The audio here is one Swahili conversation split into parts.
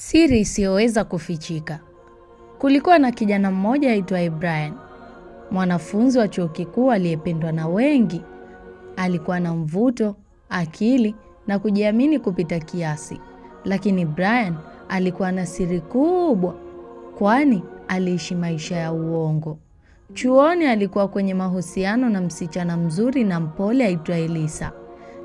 Siri isiyoweza kufichika. Kulikuwa na kijana mmoja aitwaye Brian, mwanafunzi wa chuo kikuu aliyependwa na wengi. Alikuwa na mvuto, akili na kujiamini kupita kiasi. Lakini Brian alikuwa na siri kubwa, kwani aliishi maisha ya uongo. Chuoni alikuwa kwenye mahusiano na msichana mzuri na mpole aitwaye Lisa.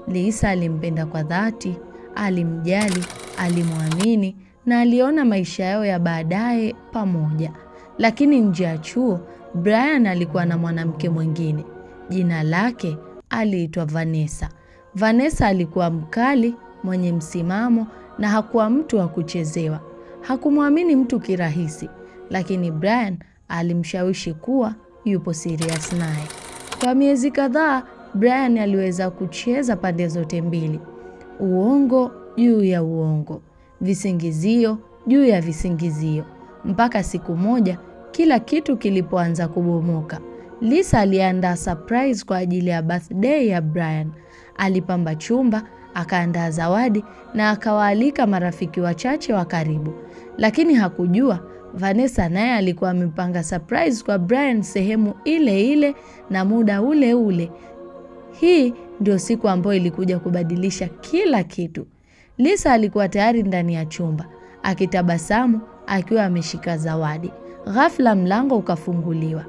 Lisa alimpenda kwa dhati, alimjali, alimwamini na aliona maisha yao ya baadaye pamoja. Lakini nje ya chuo, Brian alikuwa na mwanamke mwingine. Jina lake aliitwa Vanessa. Vanessa alikuwa mkali, mwenye msimamo na hakuwa mtu wa kuchezewa. Hakumwamini mtu kirahisi, lakini Brian alimshawishi kuwa yupo serious naye. Kwa miezi kadhaa, Brian aliweza kucheza pande zote mbili, uongo juu ya uongo, visingizio juu ya visingizio, mpaka siku moja kila kitu kilipoanza kubomoka. Lisa aliandaa surprise kwa ajili ya birthday ya Brian. Alipamba chumba, akaandaa zawadi na akawaalika marafiki wachache wa karibu, lakini hakujua Vanessa naye alikuwa amepanga surprise kwa Brian sehemu ile ile na muda ule ule. Hii ndio siku ambayo ilikuja kubadilisha kila kitu. Lisa alikuwa tayari ndani ya chumba akitabasamu akiwa ameshika zawadi. Ghafla mlango ukafunguliwa,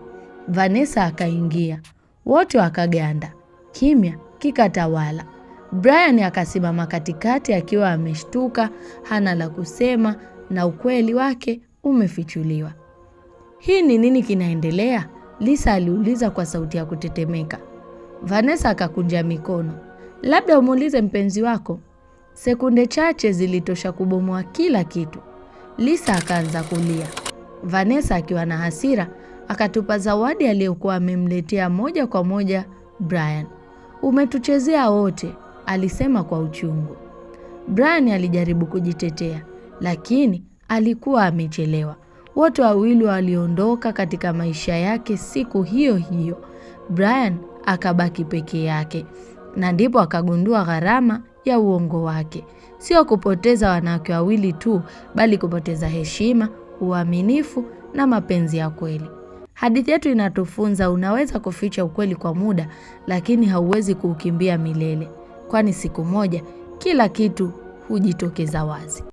Vanessa akaingia. Wote wakaganda, kimya kikatawala. Brian akasimama katikati akiwa ameshtuka, hana la kusema na ukweli wake umefichuliwa. Hii ni nini kinaendelea? Lisa aliuliza kwa sauti ya kutetemeka. Vanessa akakunja mikono. Labda umuulize mpenzi wako. Sekunde chache zilitosha kubomoa kila kitu. Lisa akaanza kulia. Vanessa akiwa na hasira akatupa zawadi aliyokuwa amemletea moja kwa moja Brian. Umetuchezea wote, alisema kwa uchungu. Brian alijaribu kujitetea, lakini alikuwa amechelewa. Wote wawili waliondoka katika maisha yake siku hiyo hiyo. Brian akabaki peke yake, na ndipo akagundua gharama ya uongo wake. Sio kupoteza wanawake wawili tu, bali kupoteza heshima, uaminifu na mapenzi ya kweli. Hadithi yetu inatufunza unaweza kuficha ukweli kwa muda, lakini hauwezi kuukimbia milele, kwani siku moja kila kitu hujitokeza wazi.